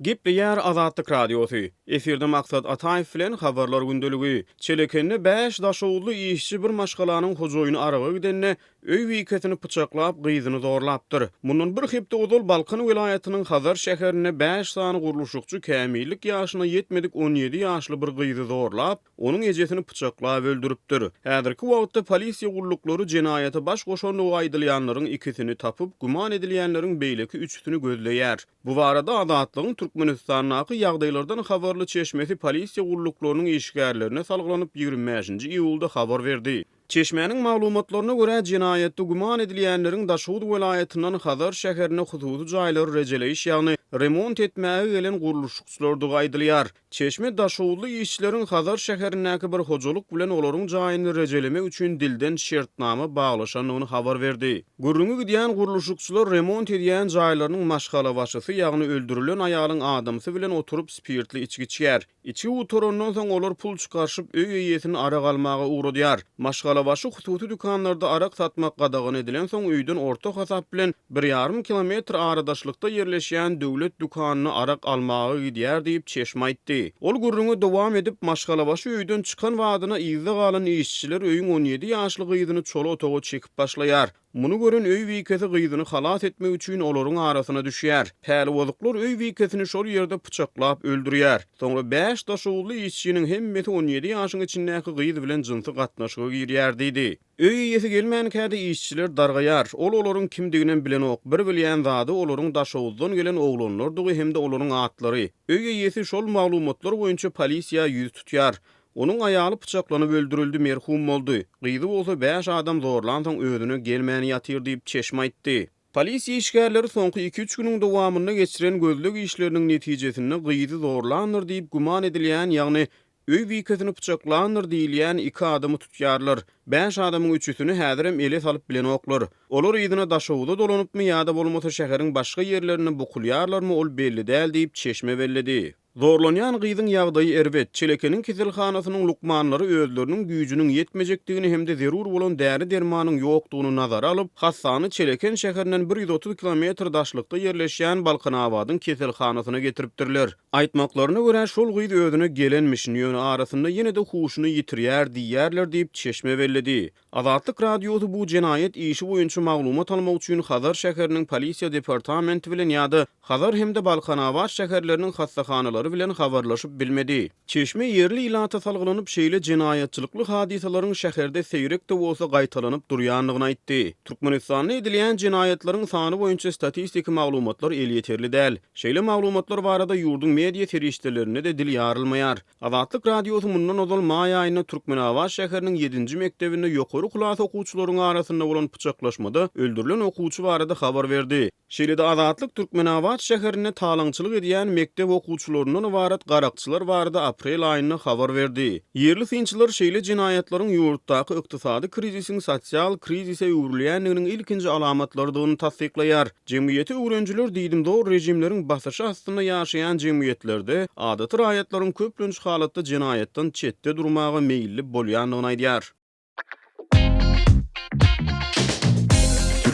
Gepleýär Azatlyk Radiosy. Efirde Maksat Ataýew bilen Habarlar gündeligi. Çelekende bäş daşoguzly işçi bir maşgalanyň hojaýyny araga gidende, öý bikesini pyçaklap, gyzyny zorlapdyr. Mundan bir hepde ozal Balkan welaýatynyň Hazar şäherinde bäş sany gurluşykçy kämillik ýaşyna ýetmedik 17 ýaşly bir gyzy zorlap, onuň ejesini pyçaklap öldüripdir. Häzirki wagtda polisiýa gulluklary jenaýata baş goşandygy aýdylýanlaryň ikisini tapyp, güman edilýänleriň beýleki üçüsini gözleýär. Bu barada Azatlygyň Türkmenistandaky ýagdaýlardan habarly çeşmesi polisiýa gulluklarynyň işgärlerine salgylanyp, 25-nji iýulda habar berdi. Çeşmäniň maglumatlaryna görä, jenaýatda güman edilýänleriň Daşoguz welaýatyndan Hazar şäherine hususy jaýlary rejeleýiş, ýagny remont etmäge gelen gurluşykçylardygy aýdylýar. Çeşme daşoguzly işçileriň Hazar şäherindäki bir hojalyk bilen olaryň jaýyny rejelemek üçin dilden şertnama baglaşandygyny habar berdi. Gürrüňi gidýän gurluşykçylar remont edýän jaýlarynyň maşgalabaşysy, ýagny öldürilen aýalyň adamsy bilen oturyp spirtli içgi içýär. Içgi gutarandan soň olar pul çykaryşyp, öý eýesini arak almaga ugradýar. Maşgalabaşy hususy dükanlarda arak satmak gadagan edilensoň öýden orta hasap bilen bir ýarym kilometr aradaşlykda ýerleşýän döwlet dükanyna arak almaga gidýär diýip, çeşme aýtdy. Ol gürrüňe dowam edip, maşgalabaşy öýden çykan badyna yzda galan işçiler öýüň 17 ýaşly gyzyny çola otaga çekip başlaýar. Muny gören öý bikesi gyzyny halas etmek üçin olaryň arasyna düşýär. Pälibozuklar öý bikesini şol ýerde pyçaklap öldürýär. Soňra bäş daşoguzly işçiniň hemmesi 17 ýaşyň içindäki gyz bilen jynsy gatnaşyga girýär diýdi. Öý eýesi gelmänkä-de işçiler dargaýar. Ol olaryň kimdiginem bilenok. Bir bilýän zady olaryň Daşoguzdan gelen oglanlardygy hem-de olaryň atlary. Öý eýesi şol maglumatlar boýunça polisiýa ýüz tutýar. Onuň aýaly pyçaklanyp öldürildi, merhum boldy. Gyzy bolsa bäş adam zorlansoň özüne gelmän ýatyr diýip, çeşme aýtdy. Polisiýa işgärleri soňky iki-üç günüň dowamynda geçiren gözleg işleriniň netijesinde gyzy zorlandyr diýip güman edilýän, ýagny öý bikesini pyçaklandyr diýilýän iki adamy tutýarlar. Bäş adamyň üçüsini häzirem ele salyp bilenoklar. Olar yzyna Daşoguza dolanypmy ýa-da bolmasa şäheriň başga ýerlerinde bukulýarlarmy ol belli däl diýip, çeşme belledi. Zorlanýan gyzyň ýagdaýy erbet. Çelekeniň keselhanasynyň lukmanlary özleriniň güýjüniň ýetmejekdigini hem-de zerur bolan däri-dermanyň ýokdugyny nazara alyp, hassany Çeleken şäherinden 130 kilometr daşlykda ýerleşýän Balkanabadyň keselhanasyna getiripdirler. Aýtmaklaryna görä, şol gyz özüne gelenmişin, ýöne arasynda ýene-de huşuny ýitirýär diýýärler diýip, çeşme belledi. Azatlyk Radiosy bu jenaýat işi boýunça maglumat almak üçin Hazar şäheriniň polisiýa departamenti bilen ýa-da Hazar hem-de Balkanabat şäherleriniň hassahanalary bilen habarlaşyp bilmedi. Çeşme ýerli ilata salgylanyp, şeýle jenaýatçylykly hadysalaryň şäherde seýrek-de bolsa gaýtalanyp durýandygyny aýtdy. Türkmenistanda edilýän jenaýatlaryň sany boýunça statistiki maglumatlar elýeterli däl. Şeýle maglumatlar barada ýurduň media serişdelerinde-de dil ýarylmaýar. Azatlyk Radiosy mundan ozal maý aýynda Türkmenabat şäheriniň ýedinji mekdebinde ýokary klas okuwçylaryň arasynda bolan pyçaklaşmada öldürilen okuwçy barada habar berdi. Şeýle-de Azatlyk Türkmenabat şäherinde talaňçylyk edýän mekdep okuwçylaryndan ybarat garakçylar barada aprel aýynda habar berdi. Ýerli synçylar şeýle jenaýatlaryň ýurtdaky ykdysady krizisiň sosial krizise öwrülýändiginiň ilkinji alamatlarydygyny tassyklaýar. Jemgyýeti öwrenijiler diýdimzor režimleriň basyşy astynda ýaşaýan jemgyýetlerde adaty raýatlaryň köplenç halatda jenaýatdan çetde durmaga meýilli bolýandygyny aýdýar.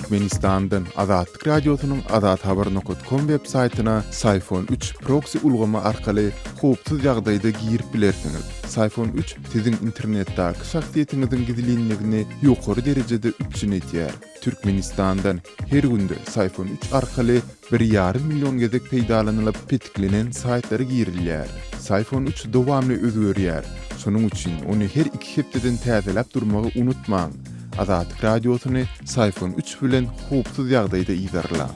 Türkmenistandan Azatlyk Radiosynyň azathabar nokat kom web saýtyna Syfon üç proksi ulgamy arkaly howpsuz ýagdaýda girip bilersiňiz. Syfon üç siziň internetdäki şahsyýetiňiziň gizlinligini ýokary derejede üpjün edýär. Türkmenistandan her günde Syfon üç arkaly bir ýarym million gezek peýdalanylyp petiklenen saýtlara girilýär. Syfon üç dowamly özgerýär. Şonuň üçin ony her iki hepdeden täzeläp durmagy unutmaň. Azatlyk Radiosyny Syfon üç bilen howpsuz ýagdaýda yzarlaň.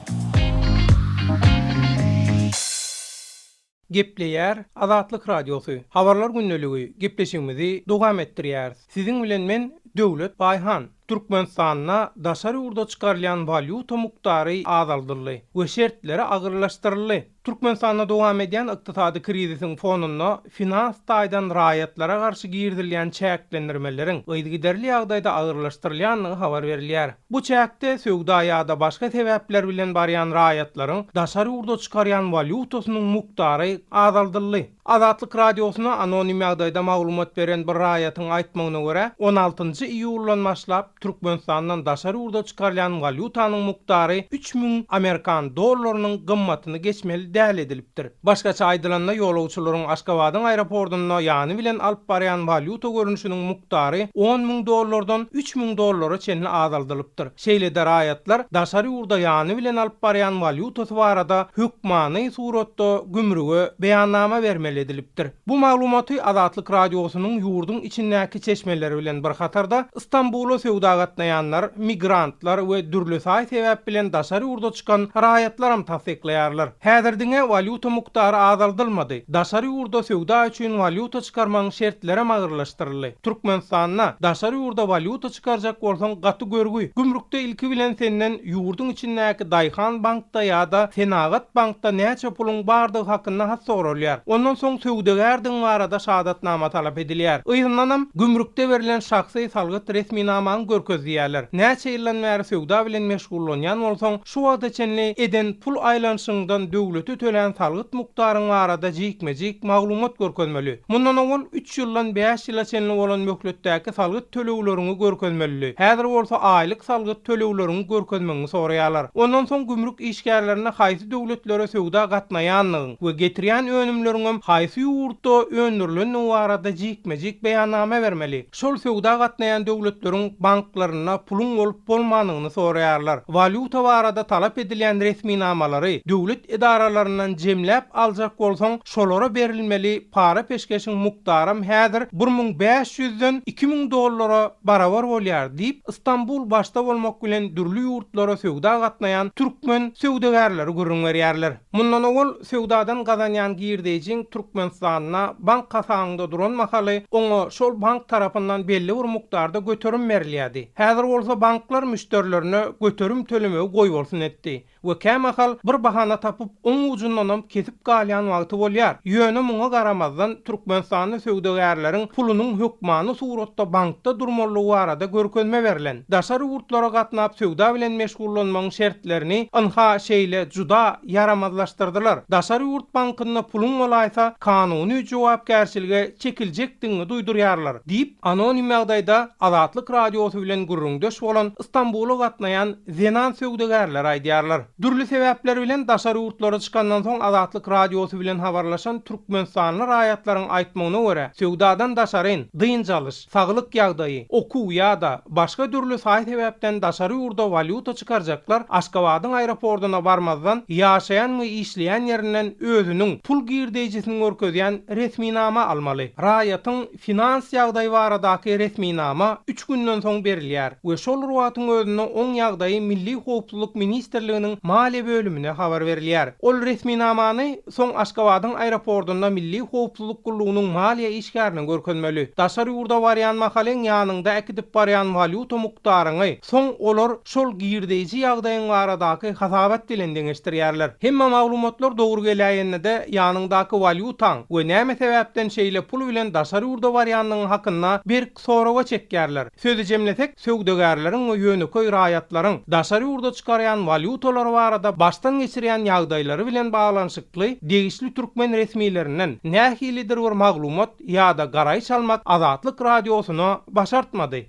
Gepleýär Azatlyk Radiosy, Habarlar gündeligi gepleşigimizi dowam etdirýäris. Siziň bilen men Döwlet Baýhan. Türkmenistanda daşary ýurda çykarylýan walýuta mukdary azaldyldy we şertleri agyrlaşdyryldy. Türkmenistanda dowam edýän ykdysady krizisiň fonunda finans taýdan raýatlara garşy girizilýän çäklendirmeleriň yzygiderli ýagdaýda agyrlaşdyrylýandygy habar berilýär. Bu çäkde söwda ýa-da başga sebäpler bilen barýan raýatlaryň daşary ýurda çykarýan walýutasynyň mukdary azaldyldy. Azatlyk Radiosyna anonim ýagdaýda maglumat beren bir raýatyň aýtmagyna görä, on altynjy iýuldan başlap Türkmenistandan daşary ýurda çykarylýan walýutanyň mukdary 3000 amerikan dollarynyň gymmatyny geçmeli däl. däl edilipdir. Başgaça aýdylanda, ýolagçylaryň Aşgabadyň aeroportunda ýany bilen alyp barýan walýuta görnüşiniň mukdary 10,000 dollardan 3000 dollara çenli azaldylypdyr. Şeýle-de raýatlar daşary ýurda ýany bilen alyp barýan walýutasy barada hökmany suratda gümrüge beýannama bermeli edilipdir. Bu maglumaty Azatlyk Radiosynyň ýurduň içindäki çeşmeleri bilen bir hatarda Stambula söwda gatnaýanlar, migrantlar we dürli saý-sebäp bilen daşary ýurda çykan raýatlaram tassyklaýarlar. Häzir diňe walýuta mukdary azaldylmady, daşary ýurda söwda üçin walýuta çykarmagyň şertlerem agyrlaşdyryldy. Türkmenistanda daşary ýurda walýuta çykarjak bolsaň gaty görgi. Gümrükde ilki bilen senden ýurduň içindäki Daýhan bankda ýa-da Senagat bankda näçe puluň bardygy hakynda hat soralýar. Ondan soň söwdagärdigiň barada şahadatnama talap edilýär. Yzyndanam gümrükde berlen şahsy salgyt resminamaňy görkez diýýärler. Näçe ýyldan bäri söwda bilen meşgullanýan bolsaň, şu wagta çenli eden pul aýlanyşyňdan döwlete tölän salgyt mukdaryň barada jikme-jik maglumat görkezmeli. Mundan owal üç ýyldan bäş ýyla çenli bolan möhletdäki salgyt tölegleriňi görkezmelidi. Häzir bolsa aýlyk salgyt tölegleriňi görkezmegiňi soraýarlar. Ondan soň gümrük işgärlerine haýsy döwletlere söwda gatnaýandygyň we getirýän önümleriňem haýsy ýurtda öndürilendigi barada jikme-jik beýannama bermeli. Şol söwda gatnaýan döwletleriň banklarynda puluň bolup-bolmandygyny soraýarlar. Walýuta barada talap edilýän resminamalary döwlet edaralaryndan jemläp aljak bolsaň, şolara berilmeli para-peşgeşiň mukdaram häzir 1500 ýüzden 2000 dollara barabar bolýar diýip, Stambul başda bolmak bilen dürli ýurtlara söwda gatnaýan türkmen söwdagärleri gürrüň berýärler. Mundan owal söwdadan gazanýan girdeýjiň Türkmenistanda bank hasabyňda duran mahaly oňa şol bank tarapyndan belli bir mukdarda göterim berilýärdi. Häzir bolsa banklar müşderilerine göterim tölemegi goýbolsun etdi. We kämahal bir bahana tapyp oň ujundanam kesip galýan wagty bolýar. Ýöne muňa garamazdan Türkmenistanda söwdagärleriň pulunyň hökmany suratda bankda durmalydygy barada görkezme berlen. Daşary ýurtlara gatnap söwda bilen meşgullanmagyň şertlerini ynha şeýle juda ýaramazlaşdyrdylar. Daşary ýurt bankynda puluň bolaýsa kanuny jogapkärçilige çekiljekdigiňi duýdurýarlar, diýip, anonim ýagdaýda Azatlyk Radiosy bilen gürrüňdeş bolan Stambula gatnaýan zenan söwdagärler aýdýarlar. Dürli sebäpler bilen daşary ýurtlara çykandan soň Azatlyk Radiosy bilen habarlaşan türkmenistanly raýatlaryň aýtmagyna görä, söwdadan daşaryn, dynç alyş, saglyk ýagdaýy, okuw ýa-da başga dürli saý-sebäpden daşary ýurda walýuta çykarjaklar Aşgabadyň aeroportuna barmazdan ýaşaýan we işleýän ýerinden özüniň pul girdeýjisini görkezýän resminama almaly. Raýatyň Finans ýagdaýy baradaky resminama üç günden soň berilýär we şol bir wagtyň özünde oň ýagdaýy Milli howpsuzlyk ministrliginiň maliýe bölümine habar berilýär. Ol resminamany soň Aşgabadyň aeroportunda Milli howpsuzlyk gullugynyň maliýe işgärine görkezmeli. Daşary ýurda barýan mahalyň ýanyňda äkidip barýan walýuta mukdaryňy Soň olar şol girdeýji ýagdaýyň baradaky hasabat bilen deňeşdirýärler. Hemme maglumatlar dogry geläýende-de ýanyňdaky walýutaň we näme sebäpden şeýle pul bilen daşary ýurda barýandygyň hakynda berk soraga çekýärler. Sözi jemlesek, söwdagärleriň we ýönekeý raýatlaryň daşary ýurda çykarýan walýutalary barada başdan geçirýän ýagdaýlary bilen baglanyşykly degişli türkmen resmilerinden nähilidir bir maglumat ýa-da garaýyş almak Azatlyk Radiosyna başartmady.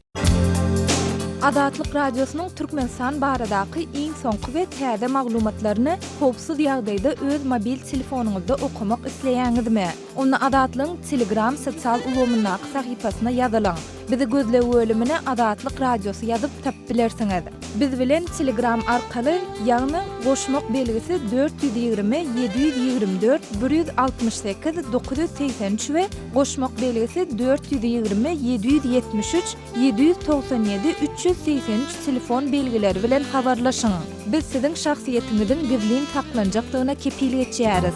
Azatlyk Radiosynyň Türkmenistan baradaky iň soňky we täze maglumatlaryny howpsuz ýagdaýda öz mobil telefonyňyzda okamak isleýäňizmi? Onda Azatlygyň Telegram sosial ulgamyndaky sahypasyna ýazylyň. Bizi gözleg bölümine Azatlyk Radiosy ýazyp tapyp bilersiňiz. Biz bilen Telegram arkaly, ýagny goşmak belgisi 420 724 168 983 we Goşmak belgisi 420 773 797 383 telefon belgileri bilen habarlaşyň. Biz siziň şahsyýetiňiziň gizlin saklanjakdygyna kepil geçýäris.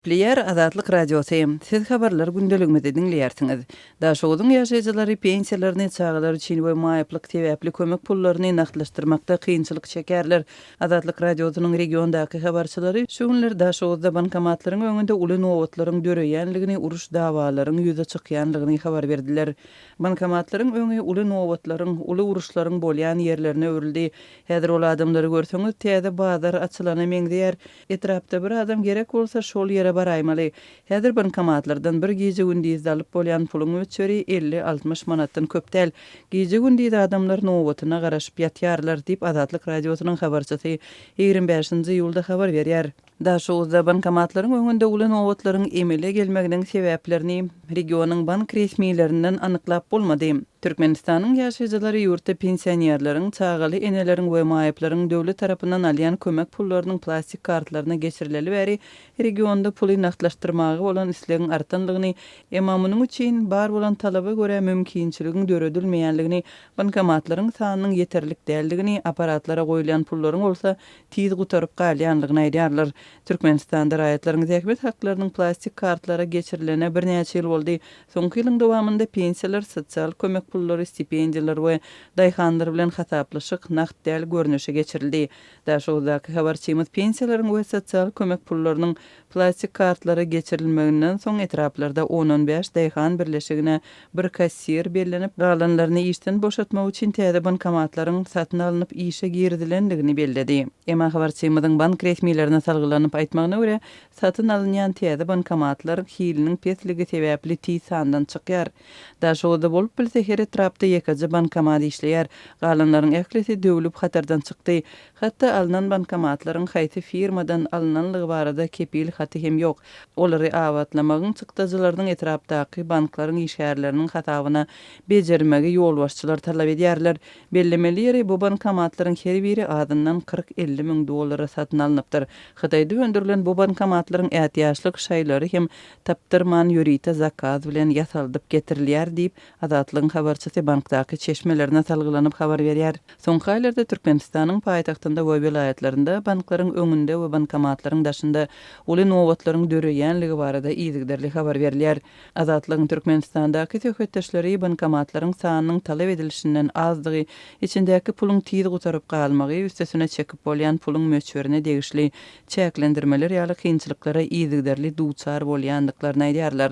Gepleýär Azatlyk Radiosy. Siz habarlar gündeligimizi diňleýärsiňiz. Daşoguzyň ýaşaýjylary pensiýalaryny, çagalar üçin we maýyplyk sebäpli kömek pullaryny nagtlaşdyrmakda kynçylyk çekýärler. Azatlyk Radiosynyň regiondaky habarçylary şu günler Daşoguzda bankomatlaryň öňünde uly nobatlaryň döreýänligini, uruş-dawalaryň ýüze çykýanlygyny habar berdiler. Bankomatlaryň öňi uly nobatlaryň, uly uruşlaryň bolýan ýerlerine öwrüldi. Häzir ol adamlary görseňiz, täze bazar açylana meňzeýär. Etrapda bir adam gerek bolsa, şol ýere. baraýmaly. Häzir bankomatlardan bir gije-gündizde alyp bolýan puluň möçberi 50-60 manatdan köp däl. Gije-gündiz adamlar nobatyna garaşyp ýatýarlar diýip, Azatlyk Radiosynyň habarçysy 25-nji iýulda habar berýär. Daşoguzda bankomatlaryň öňünde uly nobatlaryň emele gelmeginiň sebäplerini regionyň bank resmilerinden anyklap bolmady. Türkmenistanyň ýaşaýjylary ýurtda pensionerleriň, çagaly eneleriň we maýyplaryň döwlet tarapyndan alýan kömek pullarynyň plastik kartlaryna geçirileli bäri regionda puly nagtlaşdyrmaga bolan islegiň artanlygyny, emma munuň üçin bar bolan talaba görä mümkinçiligiň döredilmeýänligini, bankomatlaryň sanynyň ýeterlik däldigini, apparatlara goýulýan pullaryň bolsa tiz gutaryp galýanlygyny aýdýarlar. Türkmenistanda raýatlaryň zähmet haklarynyň plastik kartlara geçirilene birnäçe ýyl boldy. Soňky ýylyň dowamynda pensiýalar, sosial kömek pullary, stipendiýalar we daýhanlar bilen hasaplaşyk nagt däl görnüşe geçirildi. Daşoguzdaky habarçymyz pensiýalaryň we sosial kömek pullarynyň plastik kartlara geçirilmeginden soň etraplarda on-on bäş daýhan birleşigine bir kassir bellenip, galanlaryny işden boşatmak üçin täze bankomatlaryň satyn alnyp işe girizilendigini belledi. Emma habarçymyzyň bank resmilerine salgylanyp aýtmagyna görä, satyn alynýan täze bankomatlar hiliniň pesligi sebäpli tiz sandan çykýar. Daşoguzda bolup bilse her etrapda ýekeje bankomat işleýär. Galanlaryň ählisi döwlüp hatardan çykdy. Hatda alnan bankomatlaryň haýsy firmadan alnanlygy barada kepil haty hem ýok. Olary abatlamagyň çykdajylarynyň etrapdaky banklaryň işgärleriniň hasabyna bejermegi ýolbaşçylar talap edýärler. Bellemeli ýeri, bu bankomatlaryň her biri azyndan 40-50 müň dollara satyn alnypdyr. Hytaýda öndürilen bu bankomatlaryň ätiýaçlyk şaýlary hem tapdyrman ýörite zakaz bilen ýasaldyp getirilýär diýip, Azatlygyň habarçysy bankdaky çeşmelerine salgylanyp habar berýär. Soňky aýlarda Türkmenistanyň paýtagtynda we welaýatlarynda banklaryň öňünde we bankomatlaryň daşynda uly nobatlaryň döreýänligi barada yzygiderli habar berilýär. Azatlygyň Türkmenistandaky söhbetdeşleri bankomatlaryň sanynyň talap edilişinden azdygy, içindäki puluň tiz gutaryp galmagy, üstesine çekip bolýan puluň möçberine degişli çäklendirmeler ýaly kynçylyklara yzygiderli duçar bolýandyklaryny aýdýarlar.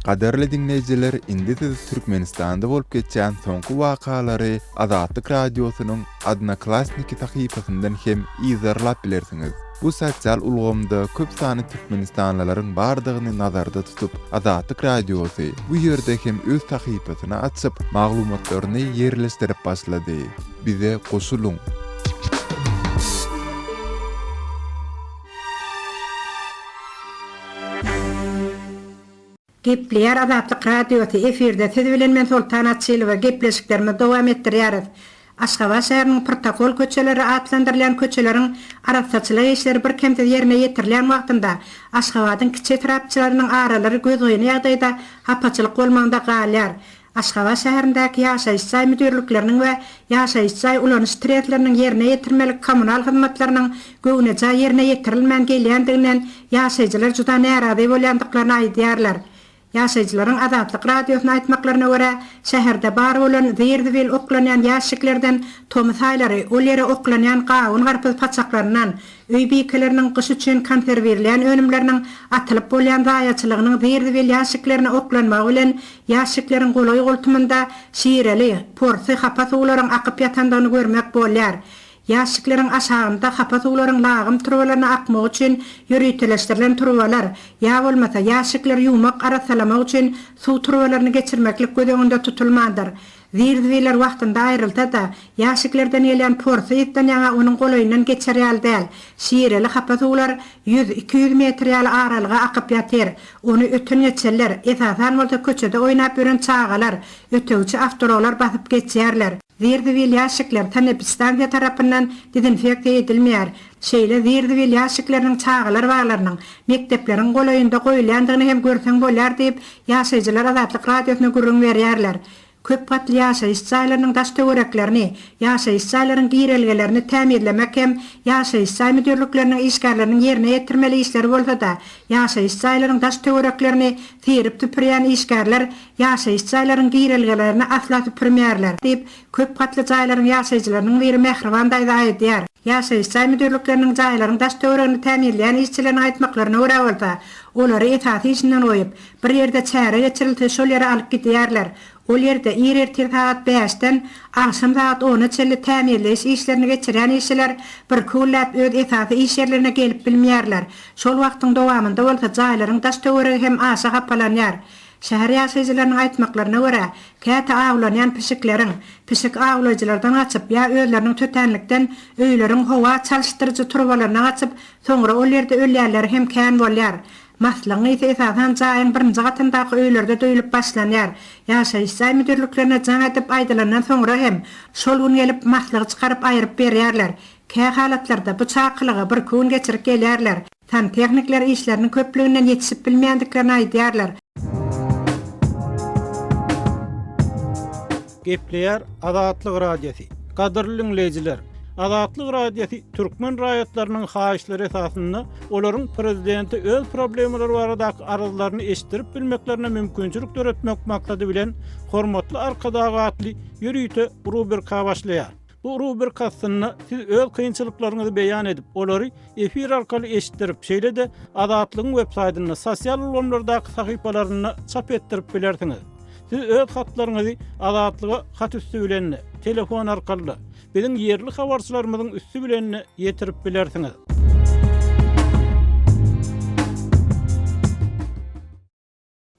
Gadyrly diňleýjiler indi siz Türkmenistanda bolup geçýän soňky wakalary Azatlyk Radiosynyň Odnoklassniki sahypasyndan hem yzarlap bilersiňiz. Bu sosial ulgamda köp sanly türkmenistanlylaryň bardygyny nazarda tutup, Azatlyk Radiosy bu ýerde hem öz sahypasyny açyp, maglumatlaryny ýerleşdirip başlady. Bize goşulyň! Gepleýär Azatlyk Radiosy, efirde siz bilen men Soltan Açylowa, gepleşiklerimizi dowam etdirýäris. Aşgabat şäheriniň protokol köçeleri atlandyrylýan köçeleriň arassaçylyk işleri birkemsiz ýerine ýetirilýän wagtynda, Aşgabadyň kiçi etrapçalarynyň aralary gözgyny ýagdaýda hapaçylyk bolmagynda galýar. Aşgabat şäherindäki ýaşaýyş jaý müdirlikleriniň we ýaşaýyş jaý ulanyş trestleriniň ýerine ýetirmeli kommunal hyzmatlarynyň göwnejaý ýerine ýetirilmän gelýändiginden ýaşaýjylar juda närazy bolýandyklaryny aýdýarlar. Ýaşaýjylaryň Azatlyk Radiosyna aýtmaklaryna görä, şäherde bar bolan zir-zibil oklanýan ýaşşiklerden tomus aýlary ol ýere oklanýan gawun-garpyz paçaklaryndan, öý bikeleriniň gyş üçin konserwirleýän önümleriniň atylyp bolýan zaýaçylygynyň zir-zibil ýaşşiklerine oklanmagy bilen Ýaşşikleriň golaý-goltumynda şireli, porsy hapa suwlaryň akyp ýatandygyny görmek bolýar. Ýaşşikleriň aşagynda hapa suwlaryň lagym turbalaryna akmagy üçin ýöriteleşdirilen turbalar, ýa bolmasa ýaşşikleri ýuwmak, arassalamak üçin suw turbalaryny geçirmeklik göz öňünde tutulmandyr. Zir-zibiller wagtynda aýrylsa-da, ýaşiklerden gelýän porsy ysdan ýaňa onuň golaýyndan geçer ýaly däl. Şireli hapa suwlar ýüz, 200 metr ýaly aralyga akyp ýatyr. Ony öten-geçenler, esasan bolsa köçede oýnap ýören çagalar, ötegçi awtoulaglar basyp geçýärler. Zir-zibil ýaşikler sanepidstansiýa tarapyndan dezinfeksiýa edilmeýär. Şeýle zir-zibil ýaşikleriniň çagalar baglarynyň, mekdepleriň golaýynda goýulýandygyny hem görseň bolýar diýip, ýaşaýjylar Azatlyk Radiosyna gürrüň berýärler. Köp gatly ýaşaýyş jaýlarynyň daş-töwereklerini, ýaşaýyş jaýlaryň girelgelerini tämizlemek hem ýaşaýyş jaý müdirlikleriniň işgärleriniň ýerine ýetirmeli işleri bolsa-da, ýaşaýyş jaýlaryň daş-töwereklerini syryp-süpürýän işgärler ýaşaýyş jaýlaryň girelgelerini asla süpürmeýärler, diýip, köp gatly jaýlaryň ýaşaýjylarynyň biri Mähriban daýza aýdýar. Ýaşaýyş jaý müdirlikleriniň jaýlaryň daş-töweregini tämizleýän işçileriniň aýtmaklaryna görä bolsa, olary esasy işinden goýup, bir ýerde çäre geçirilse, şol ýere alyp gidýärler. Ol ýerde ir ertir sagat bäşden agşam sagat ona çenli tämizleýiş işlerini geçirýän işçiler birki günläp öz esasy iş ýerlerine gelip bilmeýärler. Şol wagtyň dowamynda bolsa jaýlaryň daş-töweregi hem aşa hapalanýar. Şäher ýaşaýjylarynyň aýtmaklaryna görä, käte awlanýan pişikleriň, pişik awlaýjylardan gaçyp ýa özleriniň tötänlikden öýleriň howa çalyşdyryjy turbalaryna gaçyp, soňra ol ýerde ölýänleri hem kän bolýar. Maslygyň ysy esasan jaýyň birinji gatyndaky öýlerde duýulyp başlanýar. Ýaşaýyş jaý müdirliklerine jaň edip aýdylandan soňra hem, şol gün gelip maslygy çykaryp aýryp berýärler. Kä halatlarda bu çakylyga birki gün geçirip gelýärler. Santehnikler işleriniň köplüginden ýetişip bilmeýändiklerini aýdýarlar. Gepleýär Azatlyk Radiosy. Gadyrly diňleýjiler! Azatlyk Radiosy türkmen raýatlarynyň haýyşlary esasynda olaryň prezidente öz problemalary baradaky arzlaryny eşitdirip bilmeklerine mümkinçilik döretmek maksady bilen Hormatly Arkadag atly ýörite rubrika başlaýar. Bu rubrika astynda siz öz kynçylyklaryňyzy beýan edip, olary efir arkaly eşitdirip, şeýle-de Azatlygyň websaýtynda, sosial ulgamlardaky sahypalarynda çap etdirip bilersiňiz. Siz öz hatlaryňyzy Azatlyga hat üsti bilen-de, telefon arkaly-da, biziň ýerli habarçylarymyzyň üsti bilen-de ýetirip bilersiňiz.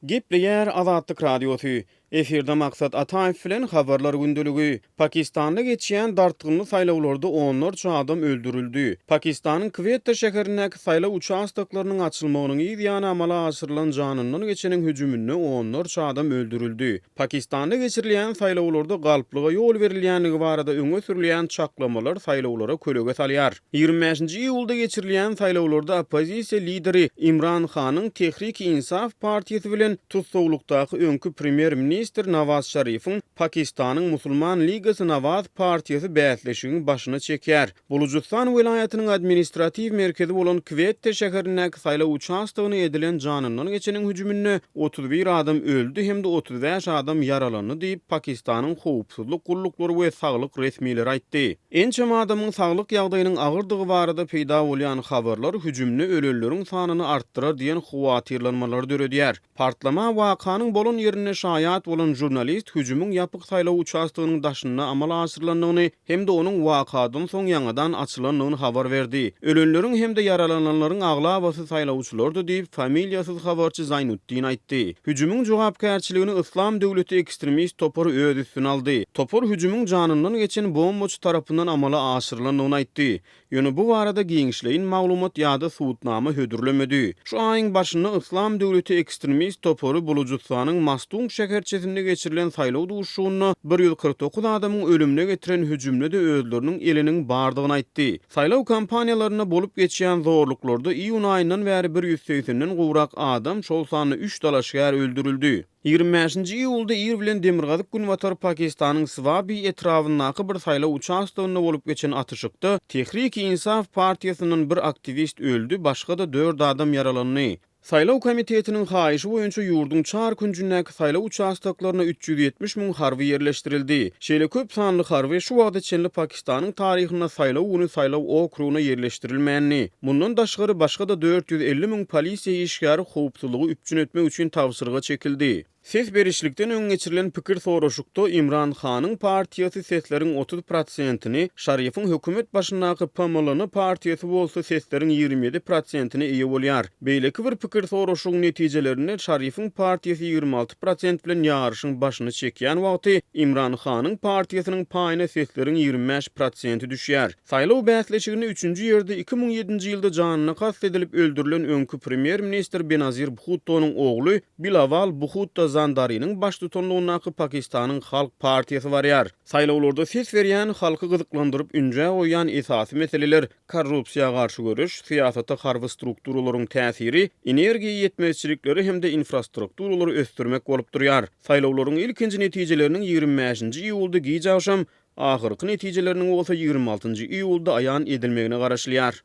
Gepleýär Azatlyk Radiosy. Efirde Maksat Ataýew bilen Habarlar gündeligi. Pakistanda geçýän dartgynly saýlawlarda onlarça adam öldürildi. Pakistanyň Kwetta şäherindäki saýlaw uçastoklarynyň açylmagynyň yz ýany amala aşyrylan janyndan geçeniň hüjüminde onlarça adam öldürildi. Pakistanda geçirilýän saýlawlarda galplyga ýol berilýändigi barada öňe sürülýän çaklamalar saýlawlara kölege salýar. 25-nji iýulda geçirilýän saýlawlarda oppozisiýa lideri Imran Hanyň Tehrik-i-Insaf partiýasy bilen tussaglykdaky öňki premýer-ministr Nawaz Şarifiň Pakistanyň Musulman Ligasy-Nawaz partiýasy bäsleşigiň başyny çekýär. Bulujystan welaýatynyň administratiw merkezi bolan Kwette şäherindäki saýlaw uçastogyna edilen janyndan geçeniň hüjüminde 31 adam öldi hem-de 35 adam ýaralandy diýip, Pakistanyň howpsuzlyk gulluklary we saglyk resmileri aýtdy. Ençeme adamyň saglyk ýagdaýynyň agyrdygy barada peýda bolýan habarlar hüjümde ölenleriň sanyny artdyrar diýen howatyrlanmalary döredýär. Partlama wakanyň bolan ýerinde şaýat bolan žurnalist hüjümiň ýapyk saýlaw uçastogynyň daşynda amala aşyrylandygyny hem-de onuň wakadan soň ýaňadan açylandygyny habar berdi. Ölenleriň hem-de ýaralananlaryň aglabasy saýlawçylardy diýip, familiýasyz habarçy Zaýnutdin aýtdy. Hüjümiň jogapkärçiligini Yslam döwleti ekstremist topary öz üstüne aldy. Topar hüjümiň janyndan geçen bombaçy tarapyndan amala aşyrylandygyny aýtdy. Ýöne bu barada giňişleýin maglumat ýa-da subutnama hödürlemedi. Şu aýyň başynda Yslam döwleti ekstremist topary Bulujystanyň Mastung şäherçesinde geçirilen saýlaw duşuşygynda 149 adamyň ölümine getiren hüjümde-de özleriniň eliniň bardygyny aýtdy. Saýlaw kampaniýalarynda bolup geçýän zorluklarda iýun aýyndan bäri bir ýüz segsenden gowrak adam, şol sanda üç dalaşgär öldürildi. 25-nji iýulda ir bilen demirgazyk-günbatar Pakistanyň Swabi etrabyndaky bir saýlaw uçastogynda bolup geçen atyşykda Tehrik-i-Insaf partiýasyndan bir aktiwist öldi, başga-da dört adam ýaralandy. Saýlaw komitetiniň haýyşy boýunça ýurduň çar künjündäki saýlaw uçastoklaryna 370 müň harby ýerleşdirildi. Şeýle köp sanly harby şu wagta çenli Pakistanyň taryhynda saýlaw güni saýlaw okrugyna ýerleşdirilmändi. Mundan daşgary, başga-da 450 müň polisiýa işgäri howpsuzlygy üpjün etmek üçin tabşyryga çekildi. Ses berişlikden öň geçirilen pikir soraşykda Imran Hanyň partiýasy sesleriň 30 prosentini, Şarifiň hökümet başyndaky PMLN partiýasy bolsa sesleriň 27 prosentine eýe bolýar. Beýleki bir pikir soraşygyň netijelerinde Şarifiň partiýasy 26 prosent bilen ýaryşyň başyny çekýän wagty, Imran Hanyň partiýasynyň paýyna sesleriň 25 prosenti düşýär. Saýlaw bäsleşiginde üçünji ýerde 2007-nji ýylda janyna kast edilip öldürilen öňki premýer-ministr Benazir Bhuttonyň ogly Bilawal Bhutto Zandariniň baştutanlygyndaky Pakistanyň Halk partiýasy barýar. Saýlawlarda ses berýän halky gyzyklandyryp ünjä goýýan esasy meseleler korrupsiýa garşy göreş, syýasata harby strukturalaryň täsiri, energiýa ýetmezçilikleri hem-de infrastrukturalary ösdürmek bolup durýar. Saýlawlaryň ilkinji netijeleriniň 25-nji iýulda giç agşam, ahyrky netijeleriniň bolsa 26-njy iýulda aýan edilmegine garaşylýar.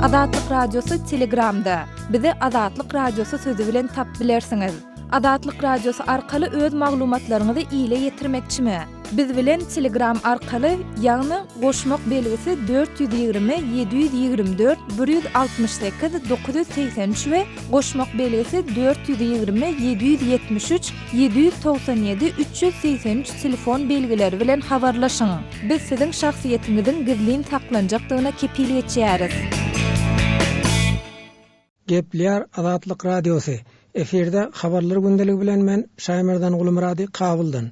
Azatlyk Radiosy Telegramda. Bizi Azatlyk Radiosy sözi bilen tap bilersiňiz. Azatlyk Radiosy arkaly öz maglumatlaryňyzy ile ýetirmekçimi? Biz bilen Telegram arkaly, ýagny goşmak belgisi 420 724 168 983 we goşmak belgisi 420 773 797 383 telefon belgileri bilen habarlaşyň. Biz siziň şahsyýetiňiziň gizlin saklanjakdygyna kepil geçýäris. Gepleýär Azatlyk Radiosy. Efirde Habarlar gündeligi bilen men Şaýmerdan Gulmyrady Kabuldan.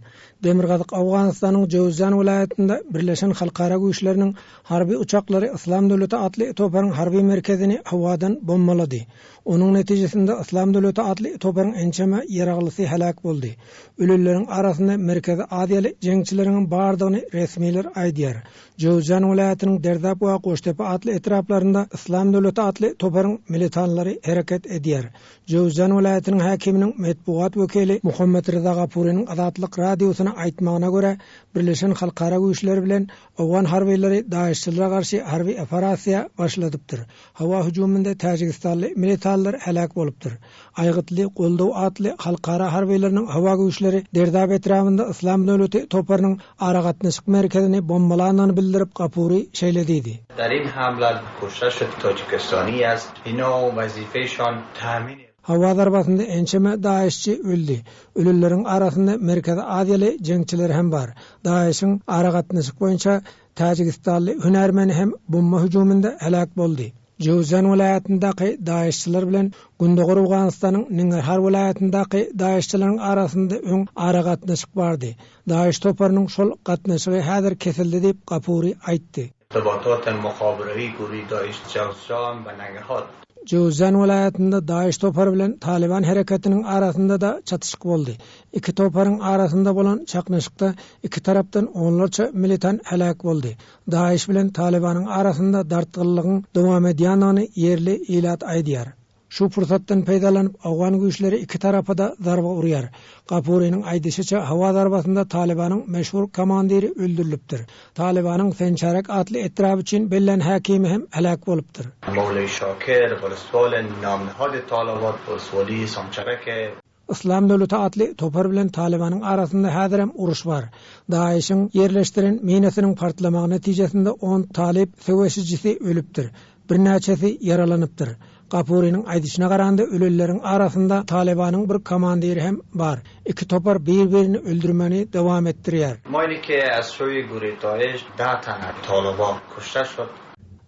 Demirgazyk Owganystanyň Jöwüzjan welaýatynda Birleşen halkara güýçleriniň harby uçaklary Yslam döwleti atly toparyň harby merkezini howadan bombalady. Onuň netijesinde Yslam döwleti atly toparyň ençeme ýaraglysy heläk boldy. Ölenleriň arasynda Merkezi Aziýaly jeňçileriňem bardygyny resmiler aýdýar. Jöwüzjan welaýatynyň Derdap we Goştepe atly etraplarynda Yslam döwleti atly toparyň militanlary hereket edýär. Jöwüzjan welaýatynyň häkiminiň metbugat wekili Muhammet Ryza Gapurynyň Azatlyk Radiosyna aýtmagyna görä, birleşen halkara güýçleri bilen owgan harbylary daeşçilere garşy harby operasiýa başladypdyr. Howa hüjüminde täjigistanly militanlar heläk bolupdyr. Aýgytly goldaw atly halkara harbylarynyň howa güýçleri Derdap etrabynda Yslam döwleti toparynyň aragatnaşyk merkezini bombalandygyny bildirip, Gapury şeýle diýdi. Dar in hamla kuşta şod Tojikistani ast ina wazifeşan tamin. Howa zarbasynda ençeme DAEŞ-çi öldi. Ölenleriň arasynda Merkezi Aziýaly jeňçiler hem bar. DAEŞ-iň aragatnaşyk boýunça Täjigistanly hünärmen hem bomba hüjüminde heläk boldy. Jöwüzjan welaýatyndaky DAEŞ-çiler bilen Gündogar Owganystanyň Ningarhar welaýatyndaky DAEŞ-çileriň arasynda öň aragatnaşyk bardy. DAEŞ toparynyň şol gatnaşygy häzir kesildi diýip, Gapuri aýtdy. Irtibatat muhaberevi guruhi DAEŞ Jawzjan we Nangarhar. Jöwüzjan welaýatynda DAEŞ topary bilen Talyban hereketiniň arasynda-da çatyşyk boldy. Iki toparyň arasynda bolan çaknyşykda iki tarapdan onlarça militan heläk boldy. DAEŞ bilen Talybanyň arasynda dartgynlygyň dowam edýändigini ýerli ilat aýdýar. Şu pursatdan peýdalanyp, owgan güýçleri iki tarapa-da zarba urýar. Gapurynyň aýdyşyça, howa zarbasynda Talybanyň meşhur komandiri öldürilipdir. Talybanyň Sençarek atly etraby üçin bellän häkimi hem heläk bolupdyr. Mawlawi Şakir, Woleswali Namnihadi Talabat, Woleswali Samçareke. Yslam döwleti atly topar bilen Talybanyň arasynda häzirem uruş bar. DAEŞ-iň ýerleşdiren minasynyň partlamagy netijesinde on talyp söweşijisi ölüpdir, birnäçesi ýaralanypdyr. Gapurynyň aýdyşyna garanda ölenleriň arasynda Talybanyň bir komandiri hem bar. Iki topar bir-birini öldürmegini dowam etdirýär. Maýni ke az suýi guri DAEŞ da tana Talyba kuşta şod.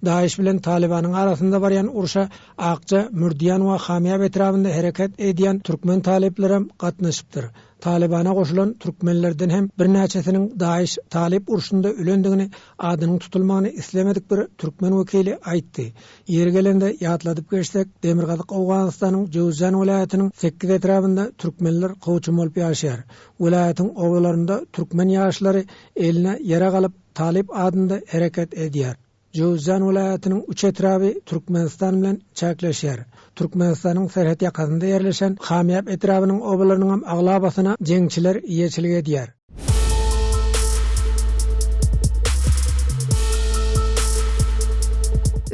DAEŞ bilen Talybanyň arasynda barýan urşa Akja, Mürdiýan we Hamýap etrabynda hereket edýän türkmen talyplaram gatnaşypdyr. Talybana goşulan türkmenlerden hem birnäçesiniň DAEŞ talyp urşunda ölendigini adynyň tutulmagyny islemedik bir türkmen wekili aýtdy. Ýeri gelende ýatladyp geçsek, Demirgazyk Owganystanyň Jöwüzjan welaýatynyň sekiz etrabynda türkmenler kowçum bolup ýaşaýar. Welaýatyň obalarynda türkmen ýaşlary eline ýarag alyp, talyp adynda hereket edýär. Jöwüzjan welaýatynyň üç etraby Türkmenistan bilen çäkleşýär. Türkmenistanyň serhet ýakasynda ýerleşen Hamýap etrabynyň obalarynyňam aglabasyna jeňçiler eýeçilik edýär.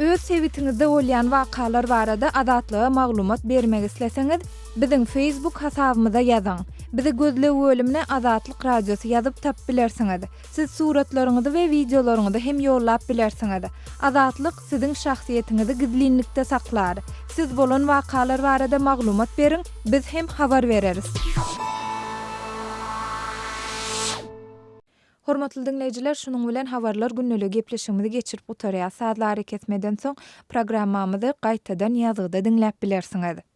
Öz sebitiňizde bolýan wakalar barada Azatlyga maglumat bermek isleseňiz, biziň Facebook hasabymyza ýazyň. Bizi gözleg bölümine Azatlyk Radiosy ýazyp tapyp bilersiňiz. Siz suratlaryňyzy we wideolaryňyzy hem ýollap bilersiňiz. Azatlyk siziň şahsyýetiňizi gizlinlikde saklar. Siz bolan wakalar barada maglumat beriň, biz hem habar bereris. Hormatly diňleýjiler, şunuň bilen Habarlar gündeligi gepleşigimizi geçirip gutarýas. Sazly arakesmeden soň programmamyzy gaýtadan ýazgyda diňläp bilersiňiz.